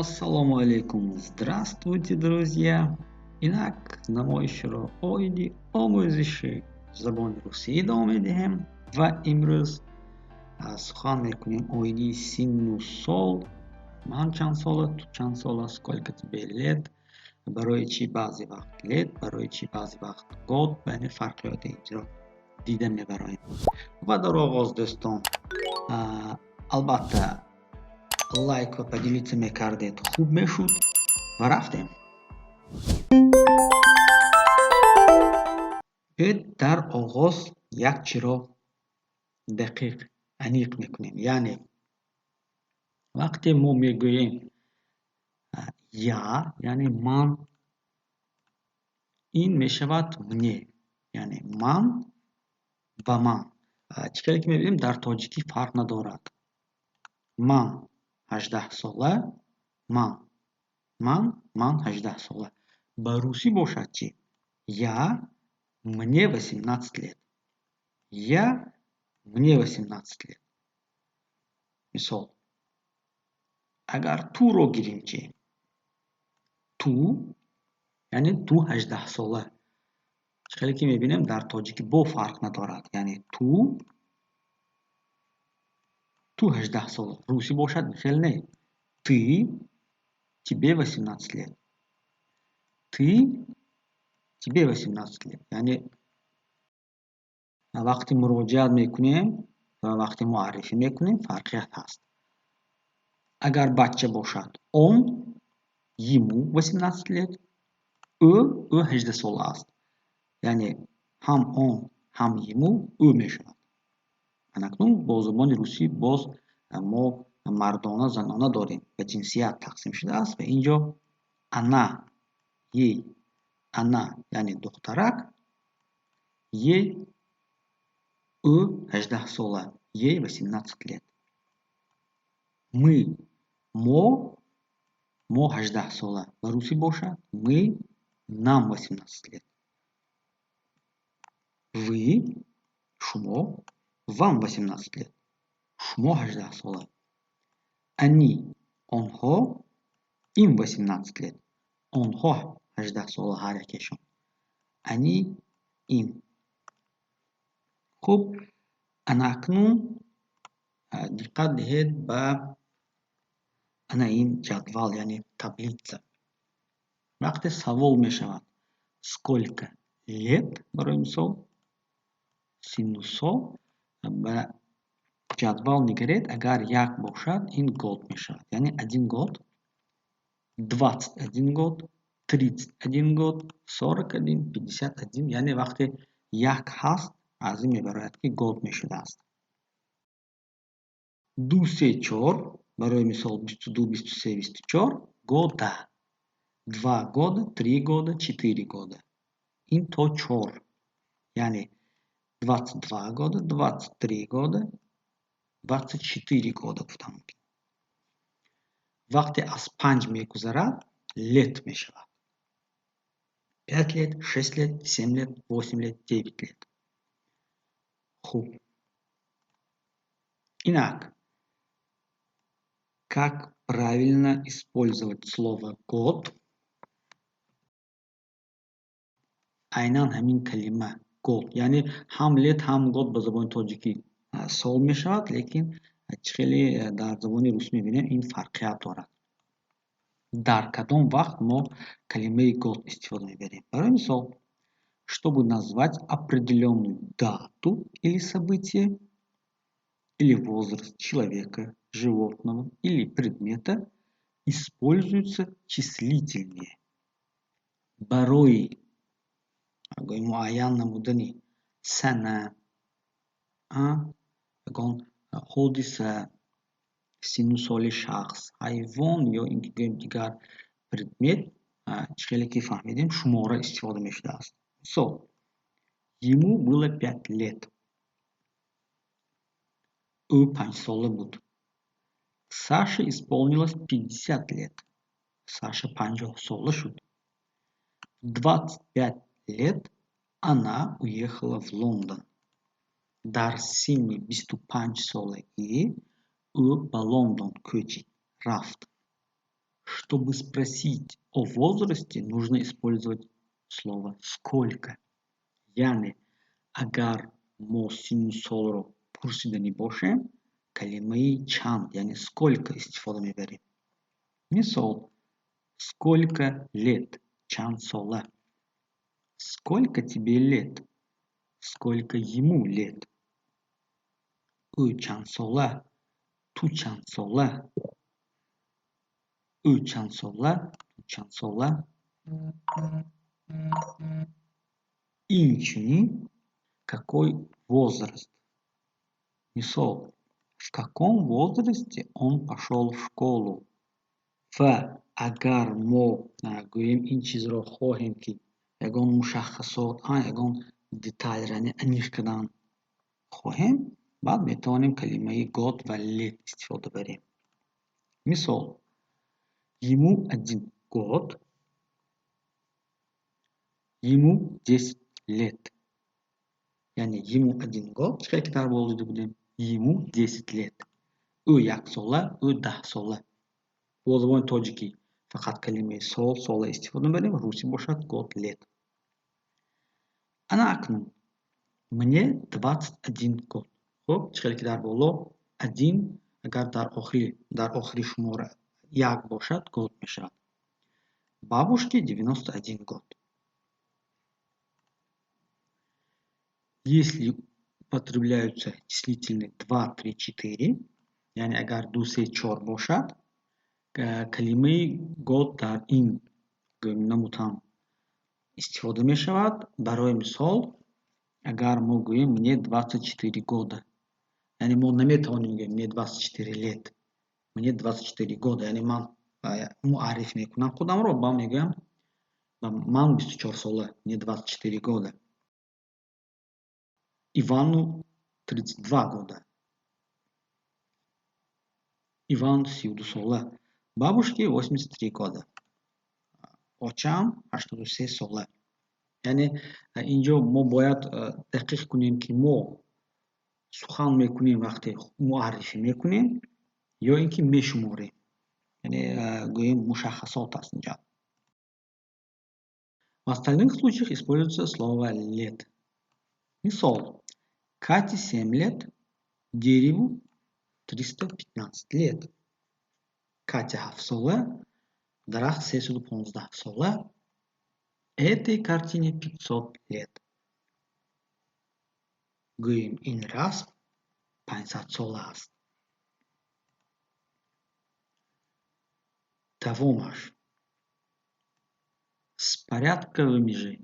Ассалому алайкум! Здравствуйте, друзья! Инак намоишро оиди омӯзиши забони русӣ идома медиҳем ва имрӯз сухан мекунем оиди синну сол. Ман чанд сола, ту чанд сола, сколько тебе лет, барои чӣ баъзе вақт лет, барои чӣ баъзе вақт год, яъне фарқиёти инҷоро дида мебароем. Ва дар оғоз, дӯстон, албатта, лайк ва поделиться мекардед, хуб мешуд. Ва рафтем. Биёед, дар оғоз як чиро дақиқ аниқ мекунем. Яъне вақте мо мегӯем я, яъне ман, ин мешавад мне, яъне ман ба ман. Чӣ хеле ки мебинем, дар тоҷикӣ фарқ надорад. Ман 18-сола, ман, ман, ман 18-сола. Ба русӣ бошад чӣ? Я, мне 18 лет. Я, мне 18 лет. Мисол. Агар туро гирем чӣ? Ту, яъне ту 18-сола. Чӣ хеле ки мебинем, дар тоҷикӣ бо фарқ надорад. Яъне ту, ту 18-сола. Русӣ бошад, хел не. Ты, тебе 18 лет. Ты, тебе 18 лет. Яъне вақте муроҷиат мекунем ва вақте муаррифӣ мекунем, фарқият ҳаст. Агар бача бошад, он, ему 18 лет, ӯ, ӯ 18-сола аст. Яъне ҳам он, ҳам ему ӯ мешавад. Анакнун бо забони русӣ боз мо мардона, занона дорем, ба ҷинсият тақсим шудааст ва инҷо она, ей, она, яъне духтарак, ей, ӯ 18-сола, ей 18 лет. Мы, мо, мо 18-сола. Ба русӣ бошад, мы, нам 18 лет. Вы, шумо, вам 18 лет. Шумо 18-сола. Они, онҳо, им 18 лет. Онҳо 18-сола ҳар якешон. Они, им. Хуб, ана акнун диққат диҳед ба ана ин ҷадвал, яъне таблица. Вақте савол мешавад сколько лет, барои мисол, синну сол, ба ҷадвал нигаред, агар як бошад, ин год мешавад, яъне один год, 21 год, 31 год, 41, 51. Яъне вақте як ҳаст, аз ин мебарояд, ки год мешудааст. Ду, се, чор, барои мисол, 22, 23, 24 года, 2 года, 3 года, 4 года. Ин то чор, яъне 22 года, 23 года, 24 года гуфтан мумкин. Вақте аз панҷ мегузарад, лет мешавад: 5 лет, 6 лет, 7 лет, 8 лет, 9 лет. Хуб, инак, как правильно использовать слово год? Айнан ҳамин калима год, яъне ҳам лет, ҳам год ба забони тоҷикӣ сол мешавад, лекин чӣ хеле дар забони русӣ мебинем, ин фарқият дорад. Дар кадом вақт мо калимаи год истифода мебарем? Барои мисол, чтобы назвать определённую дату или событие, или возраст человека, животного или предмета, используются числительные. Барои муайян намудани сана, ягон ҳодиса, синну соли шахс, ҳайвон ё ин ки гӯем дигар предмет, чӣ хеле ки фаҳмидем, шумора истифода мешудааст. Мисол: ему было 5 лет. Ӯ 5-сола буд. Саше исполнилось 50 лет. Саша 50-сола шуд. В 25 лет она уехала в Лондон. Дар синни 25-солагӣ ӯ ба Лондон кӯчид, рафт. Чтобы спросить о возрасте, нужно использовать слово «сколько». Яъне агар мо синну солро пурсиданӣ бошем, калимаи чанд, яъне сколько истифода мебарем. Мисол: сколько лет? Чанд сола? Сколько тебе лет? Сколько ему лет? Ӯ чанд сола? Ту чанд сола? Ӯ чанд сола? Ту чанд сола? Инчунин какой возраст? Мисол: в каком возрасте он пошёл в школу? Ва агар мо гӯем, ин чизро хоҳем, ки ягон мушаххасот, ягон детальро, яъне аниқ кардан хоҳем, баъд метавонем калимаи год ва лет истифода барем. Мисол: ему 1 год, ему 10 лет. Яъне ему 1 год, чӣ хеле ки дар боло дида будем, ему 10 лет. Ӯ яксола, ӯ 10 сола. Бо забони тоҷикӣ фақат калимаи сол, сола истифода мебарем, русӣ бошад год, лет. Ана акнун мне 21 год. Хуб, чӣ хеле ки дар боло один, агар дар охири шумора як бошад, год мешавад. Бабушке 91 год. Если употребляются числительные два, три, четыре, яъне агар ду, се, чор бошад, калимаи год дар ин намуд ҳам истифода мешавад. Барои мисол, агар мо гӯем «мне 24 года», яъне мо наметавонем гӯем «мне 24 лет», «мне 24 года», яъне ман муарриф мекунам худамро ба мегӯям: ман 24 сола, мне 24 года. Ивану 32 года, Иван 32 сола. Бабушке 83 года, очаам 83 сола. Яъне инҷо мо бояд дақиқ кунем, ки мо сухан мекунем, вақте муаррифӣ мекунем, ё ин ки мешуморем, яъне гӯем, мушаххасот аст инҷа. В остальных случаях используется слово лет. Мисол: Кате 7 лет, дереву 315 лет. Катя ҳафтсола, дарахт 315 сола. Этой картине 500 лет. Гӯем, ин расм 500 сола аст. Давомаш: с порядковыми же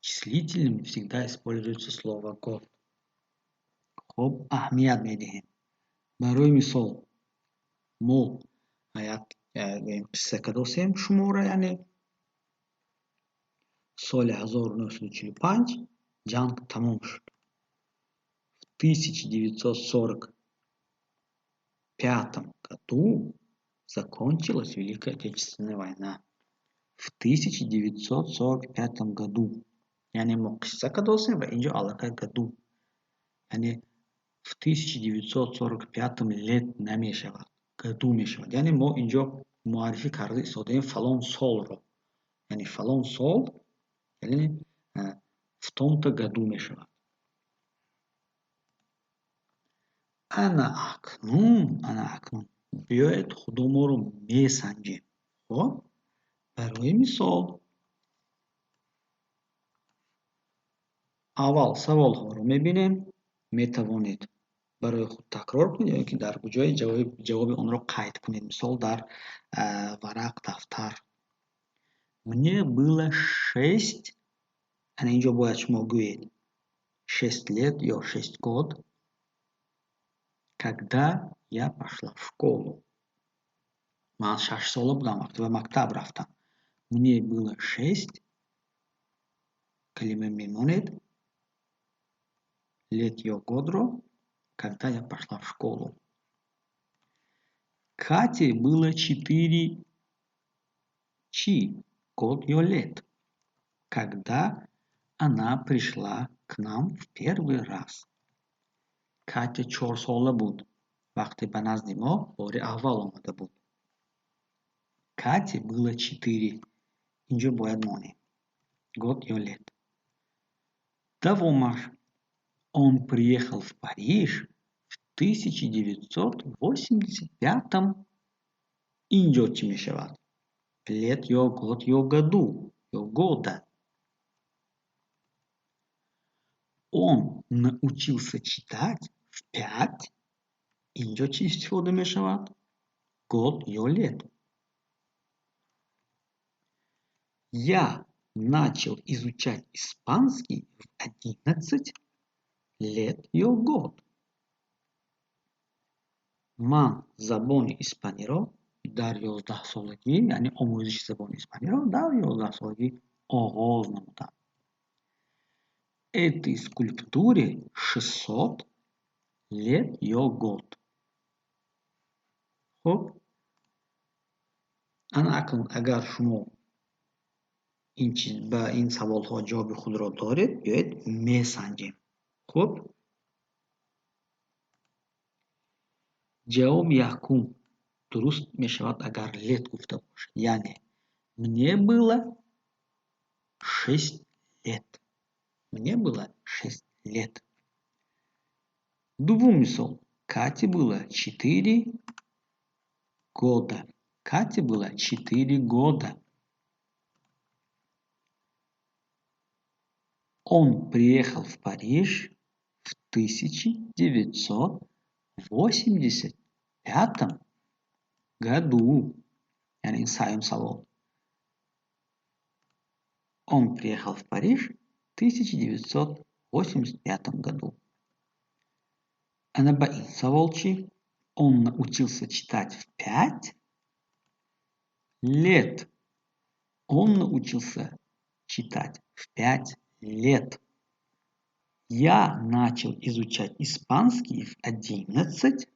числительными всегда используется слово год. Хуб, аҳамият медиҳем. Барои мисол, мо як, гӯем, қисса кардосем шумора, яъне соли 1945 ҷанг тамом шуд. В 1945 году закончилась Великая Отечественная война. В 1945 году, яъне мо қисса кардосем ва инҷо аллакай году, яъне в 1945 лет намешавад, году мешавад. Яъне мо инҷо муаррифӣ карда истодаем фалон солро, яъне фалон сол, яъне в том-то году мешавад. Ана акнун биёед, худоморо месанҷем. Хуб, барои мисол, аввал саволҳоро мебинем. Метавонед барои худ такрор кунед ё ин ки дар куҷое ҷавоби онро қайд кунед, мисол, дар варақ, дафтар. Мне было шесть, ана инҷо бояд шумо гӯед 6 лет ё 6 год, когда я пошла в школу. Ман 6 сола будам, вақте ба мактаб рафтам. Мне было шесть, калима мемонед, лет ё годро, когда я пошла в школу. Кате было четыре чи, год ё лет, когда она пришла к нам в первый раз. Катя 4 сола буд, вақте ба назди мо бори аввал омада буд. Кате было 4. Инҷо бояд монем. Год ё лет. Давомаш. Он приехал в Париж в 1985. Инҷо чӣ мешавад? Лет ё год ё году ё года. Он научился читать в 5. Инҷо чӣ истифода мешавад? Год ё лет. Я начал изучать испанский в 11 лет ё год. Ман забони испаниро дар 11 солагӣ, яъне омӯзиши забони испаниро дар 11 солагӣ оғоз намудам. Этой скульптуре 600 лет ё год. Хуб, ана акнун агар шумо ин чиз ба ин саволҳо ҷавоби худро доред, биёед месанҷем. Хуб, ҷавоби якум дуруст мешавад агар лет гуфта бошад, яъне мне было 6 лет. Мне было 6 лет. Дуввум мисол. Кате было 4 года. Кате было 4 года. Он приехал в Париж в 1985 году. Яъне ин сеюм савол. Он приехал в Париж в 1985 году. Ана ба ин савол чӣ? Он научился читать в 5 лет. Он научился читать в 5 лет. Я начал изучать испанский в 11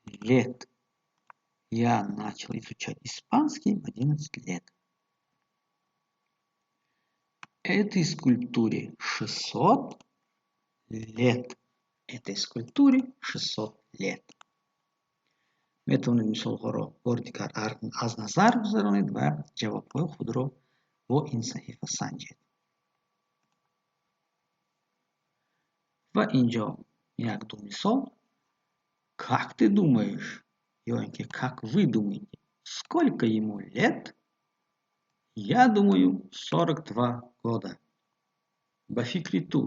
лет. Я начал изучать испанский в 11 лет. Этой скульптуре 600 лет. Этой скульптуре 600 лет. Метавонед мисолҳоро бори дигар аз назар гузаронед ва ҷавобҳои худро бо ин саҳифа санҷед. Ва инҷо як-ду мисол. Как ты думаешь? Ё ин ки как вы думаете? Сколько ему лет? Я думаю, 42 года. Ба фикри ту,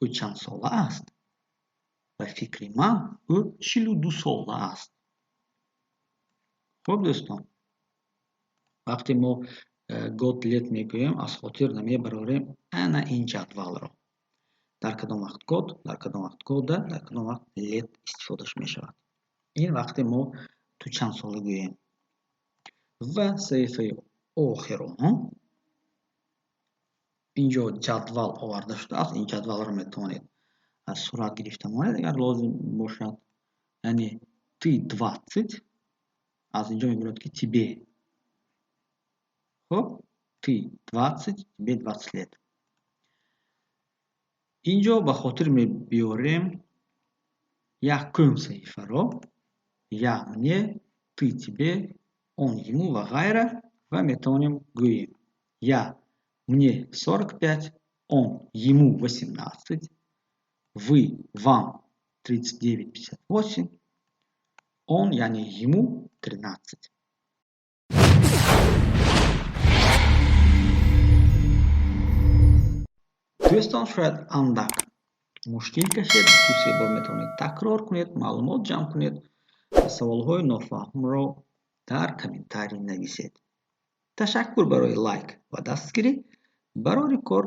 ӯ чанд сола аст? Ба фикри ман, ӯ 42 сола аст. Хуб, дӯстон, вақте мо год лет мегӯем, аз хотир намебарорем ана ин ҷадвалро. Дар кадом вақт год, дар кадом вақт года, дар кадом вақт лет истифодаш мешавад. Ин вақте мо ту чанд сола гӯем. Ва саҳифаи охирон инҷо ҷадвал оварда шудааст. Ин ҷадвалро метавонед аз сурат гирифта монед, агар лозим бошад. Яъне ты 20, аз инҷо мебинед ки тебе. Хуб, ты 20, тебе 20 лет. Инҷо ба хотир мебиёрем якум саҳифаро. Я мне, ты тебе, он ему ва ғайра, ва метавонем гӯем: я мне 45, он ему 18, вы вам 39,58, он, яъне ему 13. Дӯстон, шояд андак мушкил кашед, ду-се бор метавонед такрор кунед, маълумот ҷамъ кунед ва саволҳои нофаҳмро дар комментарий нависед. Ташаккур барои лайк ва дастгирӣ. Барори кор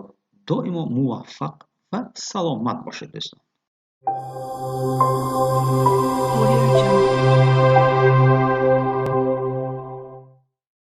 доимо муваффақ ва саломат бошед, дӯстон. Audio Jungle.